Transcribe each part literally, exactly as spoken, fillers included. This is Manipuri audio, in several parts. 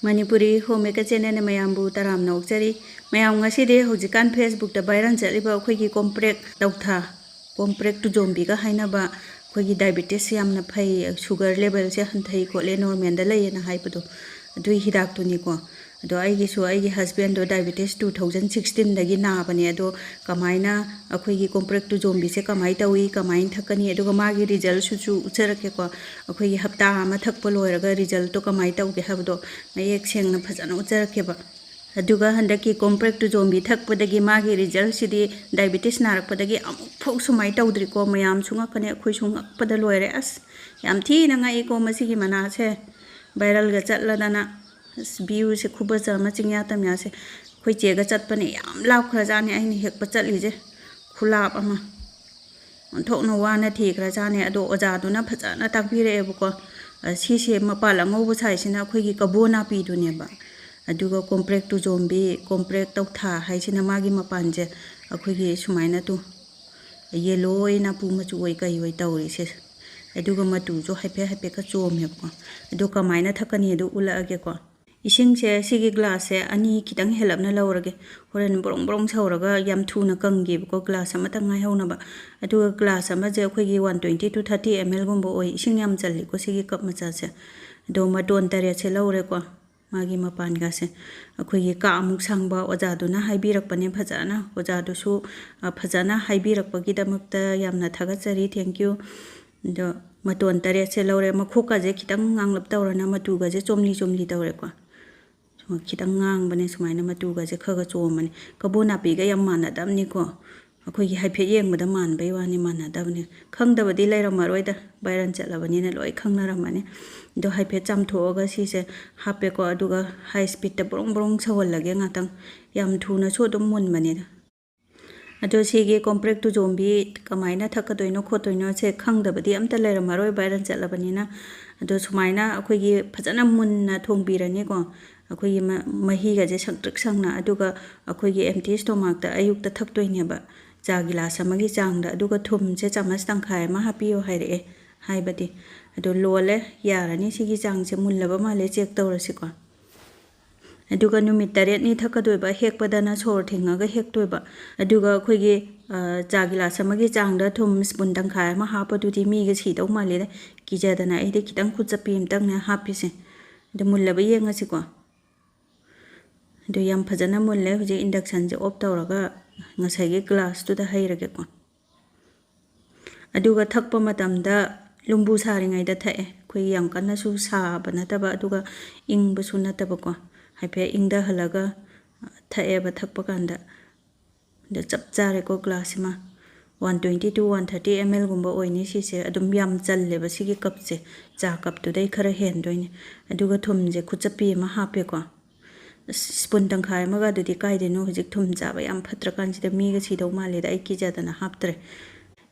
ꯃꯅꯤꯄꯨꯔꯤ ꯍꯣꯝ ꯃꯦꯀꯔ ꯆꯦꯅꯦꯜꯅ ꯃꯌꯥꯝꯕꯨ ꯇꯔꯥꯝꯅ ꯑꯣꯛꯆꯔꯤ꯫ ꯃꯌꯥꯝ, ꯉꯁꯤꯗꯤ ꯍꯧꯖꯤꯛꯀꯥꯟ ꯐꯦꯁꯕꯨꯛꯇ ꯚꯥꯏꯔꯦꯜ ꯆꯠꯂꯤꯕ ꯑꯩꯈꯣꯏꯒꯤ ꯀꯣꯝꯄ꯭ꯔꯦꯛ ꯇꯧꯊꯥ, ꯀꯣꯝꯄ꯭ꯔꯦꯛ ꯇꯨꯖꯣꯝꯕꯤꯒ ꯍꯥꯏꯅꯕ ꯑꯩꯈꯣꯏꯒꯤ ꯗꯥꯏꯕꯦꯇꯤꯁ ꯌꯥꯝꯅ ꯐꯩ, ꯁꯨꯒꯔ ꯂꯦꯚꯦꯜꯁꯦ ꯍꯟꯊꯩ ꯈꯣꯠꯂꯦ, ꯅꯣꯔꯃꯦꯜꯗ ꯂꯩꯌꯦꯅ ꯍꯥꯏꯕꯗꯣ, ꯑꯗꯨꯒꯤ ꯍꯤꯗꯥꯛꯇꯨꯅꯤꯀꯣ꯫ ꯑꯗꯣ ꯑꯩꯒꯤꯁꯨ ꯑꯩꯒꯤ ꯍꯁꯕꯦꯟꯗꯣ ꯗꯥꯏꯕꯦꯇꯤꯁ ꯇꯨ ꯊꯥꯎꯖꯟ ꯁꯤꯛꯁꯇꯤꯟꯗꯒꯤ ꯅꯥꯕꯅꯦ꯫ ꯑꯗꯣ ꯀꯃꯥꯏꯅ ꯑꯩꯈꯣꯏꯒꯤ ꯀꯣꯝꯄ꯭ꯔꯦꯛ ꯇꯨꯖꯣꯝꯕꯤꯁꯦ ꯀꯃꯥꯏꯅ ꯇꯧꯏ, ꯀꯃꯥꯏꯅ ꯊꯛꯀꯅꯤ, ꯑꯗꯨꯒ ꯃꯥꯒꯤ ꯔꯤꯖꯜꯁꯨꯁꯨ ꯎꯠꯆꯔꯛꯀꯦꯀꯣ꯫ ꯑꯩꯈꯣꯏꯒꯤ ꯍꯞꯇꯥ ꯑꯃ ꯊꯛꯄ ꯂꯣꯏꯔꯒ ꯔꯤꯖꯜꯇꯣ ꯀꯃꯥꯏꯅ ꯇꯧꯒꯦ ꯍꯥꯏꯕꯗꯣ ꯃꯌꯦꯛ ꯁꯦꯡꯅ ꯐꯖꯅ ꯎꯠꯆꯔꯛꯀꯦꯕ꯫ ꯑꯗꯨꯒ ꯍꯟꯗꯛꯀꯤ ꯀꯣꯝꯄ꯭ꯔꯦꯛ ꯇꯨꯖꯣꯝꯕꯤ ꯊꯛꯄꯗꯒꯤ ꯃꯥꯒꯤ ꯔꯤꯖꯜꯁꯤꯗꯤ ꯗꯥꯏꯕꯦꯇꯤꯁ ꯅꯥꯔꯛꯄꯗꯒꯤ ꯑꯃꯨꯛ ꯐꯥꯎ ꯁꯨꯃꯥꯏꯅ ꯇꯧꯗ꯭ꯔꯤꯀꯣ꯫ ꯃꯌꯥꯝꯁꯨ ꯉꯛꯀꯅꯤ, ꯑꯩꯈꯣꯏꯁꯨ ꯉꯛꯄꯗ ꯂꯣꯏꯔꯦ꯫ ꯑꯁ, ꯌꯥꯝ ꯊꯤꯅ ꯉꯛꯏꯀꯣ ꯃꯁꯤꯒꯤ ꯃꯅꯥꯁꯦ꯫ ꯚꯥꯏꯔꯦꯜꯒ ꯆꯠꯂꯗꯅ꯫ ꯑꯁ, ꯚ꯭ꯌꯨꯁꯦ ꯈꯨꯐꯖ ꯑꯃ, ꯆꯤꯡꯌꯥ ꯇꯝꯌꯥꯁꯦ꯫ ꯑꯩꯈꯣꯏ ꯆꯦꯒ ꯆꯠꯄꯅꯦ, ꯌꯥꯝ ꯂꯥꯞꯈ꯭ꯔꯖꯥꯠꯅꯦ ꯑꯩꯅ ꯍꯦꯛꯄ ꯆꯠꯂꯤꯁꯦ꯫ ꯈꯨꯂꯥꯞ ꯑꯃ꯫ ꯑꯣꯟꯊꯣꯛꯅ ꯋꯥꯅ ꯊꯤꯈ꯭ꯔꯖꯥꯠꯅꯦ꯫ ꯑꯗꯣ ꯑꯣꯖꯥꯗꯨꯅ ꯐꯖꯅ ꯇꯥꯛꯄꯤꯔꯛꯑꯦꯕꯀꯣ꯫ ꯑ, ꯁꯤꯁꯦ ꯃꯄꯥꯜ ꯑꯉꯧꯕ ꯁꯥꯏꯁꯤꯅ ꯑꯩꯈꯣꯏꯒꯤ ꯀꯕꯣ ꯅꯥꯄꯤꯗꯨꯅꯦꯕ꯫ ꯑꯗꯨꯒ ꯀꯣꯝꯄ꯭ꯔꯦꯛ ꯇꯨꯖꯣꯝꯕꯤ, ꯀꯣꯝꯄ꯭ꯔꯦꯛ ꯇꯧꯊꯥ ꯍꯥꯏꯁꯤꯅ ꯃꯥꯒꯤ ꯃꯄꯥꯟꯁꯦ ꯑꯩꯈꯣꯏꯒꯤ ꯁꯨꯃꯥꯏꯅ ꯇꯨ ꯌꯦꯜꯂꯣ ꯑꯣꯏ, ꯅꯥꯄꯨ ꯃꯆꯨ ꯑꯣꯏ, ꯀꯩ ꯑꯣꯏ ꯇꯧꯔꯤꯁꯦ꯫ ꯑꯗꯨꯒ ꯃꯇꯨꯁꯨ ꯍꯥꯏꯐꯦꯠ ꯍꯥꯏꯐꯦꯠꯀ ꯆꯣꯝꯃꯦꯕꯀꯣ꯫ ꯑꯗꯨ ꯀꯃꯥꯏꯅ ꯊꯛꯀꯅꯤ ꯑꯗꯨ ꯎꯠꯂꯛꯑꯒꯦꯀꯣ꯫ ꯏꯁꯤꯡꯁꯦ ꯁꯤꯒꯤ ꯒ꯭ꯂꯥꯁꯁꯦ ꯑꯅꯤ ꯈꯤꯇꯪ ꯍꯦꯜꯂꯞꯅ ꯂꯧꯔꯒꯦ꯫ ꯍꯣꯔꯦꯟ ꯕ꯭ꯔꯣꯡ ꯕ꯭ꯔꯣꯡ ꯁꯧꯔꯒ ꯌꯥꯝ ꯊꯨꯅ ꯀꯪꯒꯦꯕꯀꯣ, ꯒ꯭ꯂꯥꯁ ꯑꯃꯇꯪ ꯉꯥꯏꯍꯧꯅꯕ꯫ ꯑꯗꯨꯒ ꯒ꯭ꯂꯥꯁ ꯑꯃꯁꯦ ꯑꯩꯈꯣꯏꯒꯤ one twenty to thirty M ꯑꯦꯜꯒꯨꯝꯕ ꯑꯣꯏ, ꯏꯁꯤꯡ ꯌꯥꯝ ꯆꯜꯂꯤꯀꯣ ꯁꯤꯒꯤ ꯀꯞ ꯃꯆꯥꯁꯦ꯫ ꯑꯗꯣ ꯃꯇꯣꯟ ꯇꯔꯦꯠꯁꯦ ꯂꯧꯔꯦꯀꯣ꯫ ꯃꯥꯒꯤ ꯃꯄꯥꯟꯒꯁꯦ ꯑꯩꯈꯣꯏꯒꯤ ꯀꯥ ꯑꯃꯨꯛ ꯁꯥꯡꯕ ꯑꯣꯖꯥꯗꯨꯅ ꯍꯥꯏꯕꯤꯔꯛꯄꯅꯦ ꯐꯖꯅ꯫ ꯑꯣꯖꯥꯗꯨꯁꯨ, ꯑ, ꯐꯖꯅ ꯍꯥꯏꯕꯤꯔꯛꯄꯒꯤꯗꯃꯛꯇ ꯌꯥꯝꯅ ꯊꯥꯒꯠꯆꯔꯤ, thank you꯫ ꯑꯗꯣ ꯃꯇꯣꯟ ꯇꯔꯦꯠꯁꯦ ꯂꯧꯔꯦ꯫ ꯃꯈꯣꯛꯀꯁꯦ ꯈꯤꯇꯪ ꯉꯥꯡꯂꯞ ꯇꯧꯔꯅ ꯃꯇꯨꯒꯁꯦ ꯆꯣꯝꯂꯤ ꯆꯣꯝꯂꯤ ꯇꯧꯔꯦꯀꯣ꯫ ꯁꯨꯃꯥꯏ ꯈꯤꯇꯪ ꯉꯥꯡꯕꯅꯦ, ꯁꯨꯃꯥꯏꯅ ꯃꯇꯨꯒꯁꯦ ꯈꯔ ꯈꯔ ꯆꯣꯝꯕꯅꯦ꯫ ꯀꯕꯣ ꯅꯥꯄꯤꯒ ꯌꯥꯝ ꯃꯥꯟꯅꯗꯕꯅꯤꯀꯣ꯫ ꯑꯩꯈꯣꯏꯒꯤ ꯍꯥꯏꯐꯦꯠ ꯌꯦꯡꯕꯗ ꯃꯥꯟꯕꯩ ꯋꯥꯅꯤ, ꯃꯥꯟꯅꯗꯕꯅꯤ꯫ ꯈꯪꯗꯕꯗꯤ ꯂꯩꯔꯝꯃꯔꯣꯏꯗ, ꯚꯥꯏꯔꯦꯜ ꯆꯠꯂꯕꯅꯤꯅ ꯂꯣꯏ ꯈꯪꯅꯔꯝꯃꯅꯤ꯫ ꯑꯗꯣ ꯍꯥꯏꯐꯦꯠ ꯆꯥꯝꯊꯣꯛꯑꯒ ꯁꯤꯁꯦ ꯍꯥꯞꯄꯦꯀꯣ, ꯑꯗꯨꯒ ꯍꯥꯏ ꯁ꯭ꯄꯤꯠꯇ ꯕ꯭ꯔꯣꯡ ꯕ꯭ꯔꯣꯡ ꯁꯧꯍꯜꯂꯒꯦ ꯉꯥꯛꯇꯪ꯫ ꯌꯥꯝ ꯊꯨꯅꯁꯨ ꯑꯗꯨꯝ ꯃꯨꯟꯕꯅꯤꯗ꯫ ꯑꯗꯣ ꯁꯤꯒꯤ ꯀꯣꯝꯄ꯭ꯔꯦꯛ ꯇꯨꯖꯣꯝꯕꯤ ꯀꯃꯥꯏꯅ ꯊꯛꯀꯗꯣꯏꯅꯣ ꯈꯣꯠꯇꯣꯏꯅꯣꯁꯦ ꯈꯪꯗꯕꯗꯤ ꯑꯝꯇ ꯂꯩꯔꯝꯃꯔꯣꯏ, ꯚꯥꯏꯔꯦꯜ ꯆꯠꯂꯕꯅꯤꯅ꯫ ꯑꯗꯣ ꯁꯨꯃꯥꯏꯅ ꯑꯩꯈꯣꯏꯒꯤ ꯐꯖꯅ ꯃꯨꯟꯅ ꯊꯣꯡꯕꯤꯔꯅꯤꯀꯣ꯫ ꯑꯩꯈꯣꯏꯒꯤ ꯃ-, ꯃꯍꯤꯒꯁꯦ ꯁꯪꯇ꯭ꯔꯤꯛ ꯁꯪꯅ, ꯑꯗꯨꯒ ꯑꯩꯈꯣꯏꯒꯤ ꯑꯦꯝꯇꯤ ꯁ꯭ꯇꯣꯃꯥꯛꯇ ꯑꯌꯨꯛꯇ ꯊꯛꯇꯣꯏꯅꯦꯕ, ꯆꯥ ꯒꯤꯂꯥꯁ ꯑꯃꯒꯤ ꯆꯥꯡꯗ꯫ ꯑꯗꯨꯒ ꯊꯨꯝꯁꯦ ꯆꯥꯃꯁ ꯇꯪꯈꯥꯏ ꯑꯃ ꯍꯥꯞꯄꯤꯌꯣ ꯍꯥꯏꯔꯛꯑꯦ, ꯍꯥꯏꯕꯗꯤ꯫ ꯑꯗꯣ ꯂꯣꯜꯂꯦ, ꯌꯥꯔꯅꯤ꯫ ꯁꯤꯒꯤ ꯆꯥꯡꯁꯦ ꯃꯨꯜꯂꯕ ꯃꯥꯜꯂꯦ, ꯆꯦꯛ ꯇꯧꯔꯁꯤꯀꯣ꯫ ꯑꯗꯨꯒ ꯅꯨꯃꯤꯠ ꯇꯔꯦꯠꯅꯤ ꯊꯛꯀꯗꯣꯏꯕ, ꯍꯦꯛꯄꯗꯅ ꯁꯣꯔ ꯊꯤꯡꯉꯒ ꯍꯦꯛꯇꯣꯏꯕ꯫ ꯑꯗꯨꯒ ꯑꯩꯈꯣꯏꯒꯤ, ꯑ, ꯆꯥ ꯒꯤꯂꯥꯁ ꯑꯃꯒꯤ ꯆꯥꯡꯗ ꯊꯨꯝ ꯁ꯭ꯄꯨꯟ ꯇꯪꯈꯥꯏ ꯑꯃ ꯍꯥꯞꯄꯗꯨꯗꯤ ꯃꯤꯒ ꯁꯤꯗꯧ ꯃꯥꯜꯂꯦꯗ, ꯀꯤꯖꯗꯅ ꯑꯩꯗꯤ ꯈꯤꯇꯪ ꯈꯨꯠ ꯆꯞꯄꯤ ꯑꯃꯇꯪꯅꯦ ꯍꯥꯞꯄꯤꯁꯦ꯫ ꯑꯗꯨ ꯃꯨꯜꯂꯕ ꯌꯦꯡꯉꯁꯤꯀꯣ꯫ ꯑꯗꯨ ꯌꯥꯝ ꯐꯖꯅ ꯃꯨꯜꯂꯦ꯫ ꯍꯧꯖꯤꯛ inductionꯁꯦ off ꯇꯧꯔꯒ ꯉꯁꯥꯏꯒꯤ glassꯇꯨꯗ ꯍꯩꯔꯒꯦꯀꯣ꯫ ꯑꯗꯨꯒ ꯊꯛꯄ ꯃꯇꯝꯗ ꯂꯨꯝꯕꯨ ꯁꯥꯔꯤꯉꯩꯗ ꯊꯛꯑꯦ꯫ ꯑꯩꯈꯣꯏ ꯌꯥꯝ ꯀꯟꯅꯁꯨ ꯁꯥꯕ ꯅꯠꯇꯕ, ꯑꯗꯨꯒ ꯏꯪꯕꯁꯨ ꯅꯠꯇꯕꯀꯣ꯫ ꯍꯥꯏꯐꯦꯠ ꯏꯪꯊꯍꯜꯂꯒ ꯊꯛꯑꯦꯕ ꯊꯛꯄ ꯀꯥꯟꯗ꯫ ꯑꯗ ꯆꯞ ꯆꯥꯔꯦꯀꯣ, glassꯁꯤꯃ꯫ One twenty to one thirty mlꯒꯨꯝꯕ ꯑꯣꯏꯅꯤ ꯁꯤꯁꯦ꯫ ꯑꯗꯨꯝ ꯌꯥꯝ ꯆꯜꯂꯦꯕ ꯁꯤꯒꯤ cupꯁꯦ꯫ ꯆꯥ cupꯇꯨꯗꯩ ꯈꯔ ꯍꯦꯟꯗꯣꯏꯅꯦ꯫ ꯑꯗꯨꯒ ꯊꯨꯝꯁꯦ ꯈꯨꯠꯆꯞꯄꯤ ꯑꯃ ꯍꯥꯞꯄꯦꯀꯣ꯫ ꯑꯁ, spoon ꯇꯪꯈꯥꯏ ꯑꯃꯒ ꯑꯗꯨꯗꯤ ꯀꯥꯏꯗꯩꯅꯣ? ꯍꯧꯖꯤꯛ ꯊꯨꯝ ꯆꯥꯕ ꯌꯥꯝ ꯐꯠꯇ꯭ꯔꯀꯥꯟꯁꯤꯗ ꯃꯤꯒ ꯁꯤꯗꯧ ꯃꯥꯜꯂꯦꯗ, ꯑꯩ ꯀꯤꯖꯗꯅ ꯍꯥꯞꯇ꯭ꯔꯦ꯫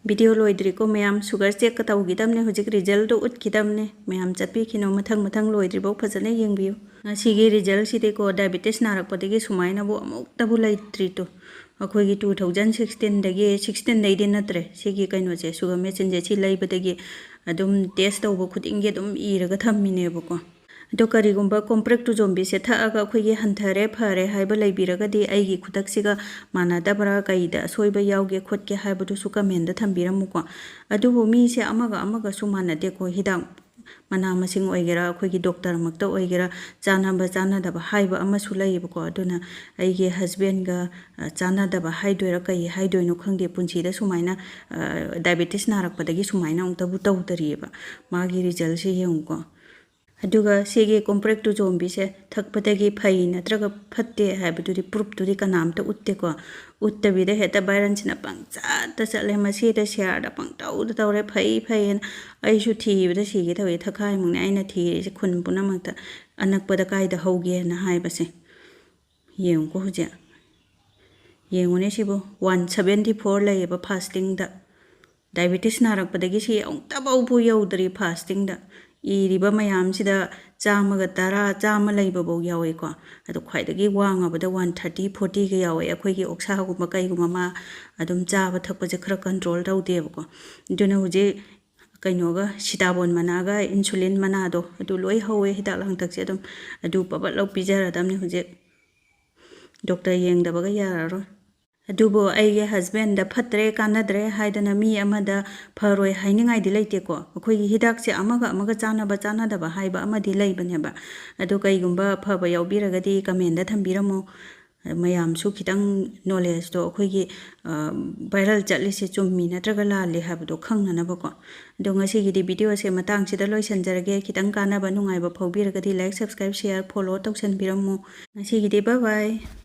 Video ꯂꯣꯏꯗ꯭ꯔꯤꯀꯣ ꯃꯌꯥꯝ, sugar checkꯀ ꯇꯧꯈꯤꯗꯕꯅꯦ, ꯍꯧꯖꯤꯛ resultꯗꯣ ꯎꯠꯈꯤꯗꯕꯅꯦ꯫ ꯃꯌꯥꯝ ꯆꯠꯄꯤꯈꯤꯅꯣ, ꯃꯊꯪ ꯃꯊꯪ ꯂꯣꯏꯗ꯭ꯔꯤꯐꯥꯎ ꯐꯖꯅ ꯌꯦꯡꯕꯤꯌꯨ꯫ ꯉꯁꯤꯒꯤ resultꯁꯤꯗꯤꯀꯣ, diabetes ꯅꯥꯔꯛꯄꯗꯒꯤ ꯁꯨꯃꯥꯏꯅꯕꯨ ꯑꯃꯨꯛꯇꯕꯨ ꯂꯩꯇ꯭ꯔꯤ ꯇꯨ꯫ ꯑꯩꯈꯣꯏꯒꯤ two thousand sixteenꯗꯒꯤ, sixteenꯗꯩꯗꯤ ꯅꯠꯇ꯭ꯔꯦ, ꯁꯤꯒꯤ ꯀꯩꯅꯣꯁꯦ, sugar machineꯁꯦ ꯁꯤ ꯂꯩꯕꯗꯒꯤ ꯑꯗꯨꯝ test ꯇꯧꯕ ꯈꯨꯗꯤꯡꯒꯤ ꯑꯗꯨꯝ ꯏꯔꯒ ꯊꯝꯃꯤꯅꯦꯕꯀꯣ꯫ ꯑꯗꯣ ꯀꯔꯤꯒꯨꯝꯕ Comprak Tujombiꯁꯦ ꯊꯛꯑꯒ ꯑꯩꯈꯣꯏꯒꯤ ꯍꯟꯊꯔꯦ, ꯐꯔꯦ ꯍꯥꯏꯕ ꯂꯩꯕꯤꯔꯒꯗꯤ, ꯑꯩꯒꯤ ꯈꯨꯊꯛꯁꯤꯒ ꯃꯥꯟꯅꯗꯕ꯭ꯔꯥ, ꯀꯩꯗ ꯑꯁꯣꯏꯕ ꯌꯥꯎꯒꯦ ꯈꯣꯠꯀꯦ ꯍꯥꯏꯕꯗꯨꯁꯨ commentꯗ ꯊꯝꯕꯤꯔꯝꯃꯨꯀꯣ꯫ ꯑꯗꯨꯕꯨ ꯃꯤꯁꯦ ꯑꯃꯒ ꯑꯃꯒꯁꯨ ꯃꯥꯟꯅꯗꯦꯀꯣ꯫ ꯍꯤꯗꯥꯛ ꯃꯅꯥ ꯃꯁꯤꯡ ꯑꯣꯏꯒꯦꯔꯥ, ꯑꯩꯈꯣꯏꯒꯤ doctorꯃꯛꯇ ꯑꯣꯏꯒꯦꯔꯥ, ꯆꯥꯟꯅꯕ ꯆꯥꯟꯅꯗꯕ ꯍꯥꯏꯕ ꯑꯃꯁꯨ ꯂꯩꯌꯦꯕꯀꯣ꯫ ꯑꯗꯨꯅ ꯑꯩꯒꯤ husbandꯒ, ꯑ, ꯆꯥꯟꯅꯗꯕ ꯍꯥꯏꯗꯣꯏꯔꯥ ꯀꯩ ꯍꯥꯏꯗꯣꯏꯅꯣ ꯈꯪꯗꯦ, ꯄꯨꯟꯁꯤꯗ ꯁꯨꯃꯥꯏꯅ, ꯑ, diabetes ꯅꯥꯔꯛꯄꯗꯒꯤ ꯁꯨꯃꯥꯏꯅ ꯑꯃꯨꯛꯇꯕꯨ ꯇꯧꯗꯔꯤꯑꯕ꯫ ꯃꯥꯒꯤ resultꯁꯦ ꯌꯦꯡꯉꯨꯀꯣ꯫ ꯑꯗꯨꯒ ꯁꯤꯒꯤ Comprak Tujombiꯁꯦ ꯊꯛꯄꯗꯒꯤ ꯐꯩ ꯅꯠꯇ꯭ꯔꯒ ꯐꯠꯇꯦ ꯍꯥꯏꯕꯗꯨꯗꯤ proofꯇꯨꯗꯤ ꯀꯅꯥꯝꯇ ꯎꯠꯇꯦꯀꯣ꯫ ꯎꯠꯇꯕꯤꯗ ꯍꯦꯛꯇ viralꯁꯤꯅ ꯄꯪꯆꯠꯇ ꯆꯠꯂꯦ, ꯃꯁꯤꯗ shareꯗ ꯄꯪꯇꯧꯗ ꯇꯧꯔꯦ, ꯐꯩ ꯐꯩꯌꯦꯅ꯫ ꯑꯩꯁꯨ ꯊꯤꯕꯗ ꯁꯤꯒꯦ ꯇꯧꯋꯦ, ꯊꯛꯈꯥꯏꯃꯨꯛꯅꯦ ꯑꯩꯅ ꯊꯤꯔꯤꯁꯦ ꯈꯨꯟ ꯄꯨꯝꯅꯃꯛꯇ, ꯑꯅꯛꯄꯗ ꯀꯥꯏꯗ ꯍꯧꯒꯦꯅ ꯍꯥꯏꯕꯁꯦ꯫ ꯌꯦꯡꯉꯨꯀꯣ ꯍꯧꯖꯤꯛ꯫ ꯌꯦꯡꯉꯨꯅꯦ ꯁꯤꯕꯨ, one seventy four ꯂꯩꯌꯦꯕ fastingꯗ꯫ Diabetes ꯅꯥꯔꯛꯄꯗꯒꯤ ꯁꯤ ꯑꯃꯨꯛꯇꯐꯥꯎꯕꯨ ꯌꯧꯗ꯭ꯔꯤ fastingꯗ꯫ ꯏꯔꯤꯕ ꯃꯌꯥꯝꯁꯤꯗ ꯆꯥꯝꯃꯒ ꯇꯔꯥ, ꯆꯥꯝꯃ ꯂꯩꯕꯐꯥꯎ ꯌꯥꯎꯋꯦꯀꯣ꯫ ꯑꯗꯣ ꯈ꯭ꯋꯥꯏꯗꯒꯤ ꯋꯥꯡꯉꯕꯗ one thirty, fortyꯒ ꯌꯥꯎꯋꯦ꯫ ꯑꯩꯈꯣꯏꯒꯤ ꯑꯣꯛꯁꯥꯒꯨꯝꯕ ꯀꯩꯒꯨꯝꯕ ꯃꯥ ꯑꯗꯨꯝ ꯆꯥꯕ ꯊꯛꯄꯁꯦ ꯈꯔ control ꯇꯧꯗꯦꯕꯀꯣ꯫ ꯑꯗꯨꯅ ꯍꯧꯖꯤꯛ ꯀꯩꯅꯣꯒ, ꯁꯤꯇꯥꯕꯣꯟ ꯃꯅꯥꯒ insulin ꯃꯅꯥꯗꯣ, ꯑꯗꯨ ꯂꯣꯏ ꯍꯧꯋꯦ ꯍꯤꯗꯥꯛ ꯂꯥꯡꯊꯛꯁꯦ꯫ ꯑꯗꯨꯝ ꯑꯗꯨ ꯄꯕꯠ ꯂꯧ ꯄꯤꯖꯔꯗꯕꯅꯤ ꯍꯧꯖꯤꯛ꯫ ꯗꯣꯛꯇꯔ ꯌꯦꯡꯗꯕꯒ ꯌꯥꯔꯔꯣꯏ꯫ ꯑꯗꯨꯕꯨ ꯑꯩꯒꯤ husbandꯗ ꯐꯠꯇ꯭ꯔꯦ, ꯀꯥꯟꯅꯗ꯭ꯔꯦ ꯍꯥꯏꯗꯅ ꯃꯤ ꯑꯃꯗ ꯐꯔꯣꯏ ꯍꯥꯏꯅꯤꯡꯉꯥꯏꯗꯤ ꯂꯩꯇꯦꯀꯣ꯫ ꯑꯩꯈꯣꯏꯒꯤ ꯍꯤꯗꯥꯛꯁꯦ ꯑꯃꯒ ꯑꯃꯒ ꯆꯥꯟꯅꯕ ꯆꯥꯟꯅꯗꯕ ꯍꯥꯏꯕ ꯑꯃꯗꯤ ꯂꯩꯕꯅꯦꯕ꯫ ꯑꯗꯨ ꯀꯩꯒꯨꯝꯕ ꯐꯕ ꯌꯥꯎꯕꯤꯔꯒꯗꯤ commentꯗ ꯊꯝꯕꯤꯔꯝꯃꯣ꯫ ꯃꯌꯥꯝꯁꯨ ꯈꯤꯇꯪ knowledgeꯇꯣ ꯑꯩꯈꯣꯏꯒꯤ, ꯑ, viral ꯆꯠꯂꯤꯁꯦ ꯆꯨꯝꯃꯤ ꯅꯠꯇ꯭ꯔꯒ ꯂꯥꯜꯂꯤ ꯍꯥꯏꯕꯗꯣ ꯈꯪꯅꯅꯕꯀꯣ꯫ ꯑꯗꯣ ꯉꯁꯤꯒꯤꯗꯤ videoꯁꯦ ꯃꯇꯥꯡꯁꯤꯗ ꯂꯣꯏꯁꯤꯟꯖꯔꯒꯦ꯫ ꯈꯤꯇꯪ ꯀꯥꯟꯅꯕ ꯅꯨꯡꯉꯥꯏꯕ ꯐꯥꯎꯕꯤꯔꯒꯗꯤ like, subscribe, share, follow ꯇꯧꯁꯟꯕꯤꯔꯝꯃꯨ꯫ ꯉꯁꯤꯒꯤꯗꯤ bye bye꯫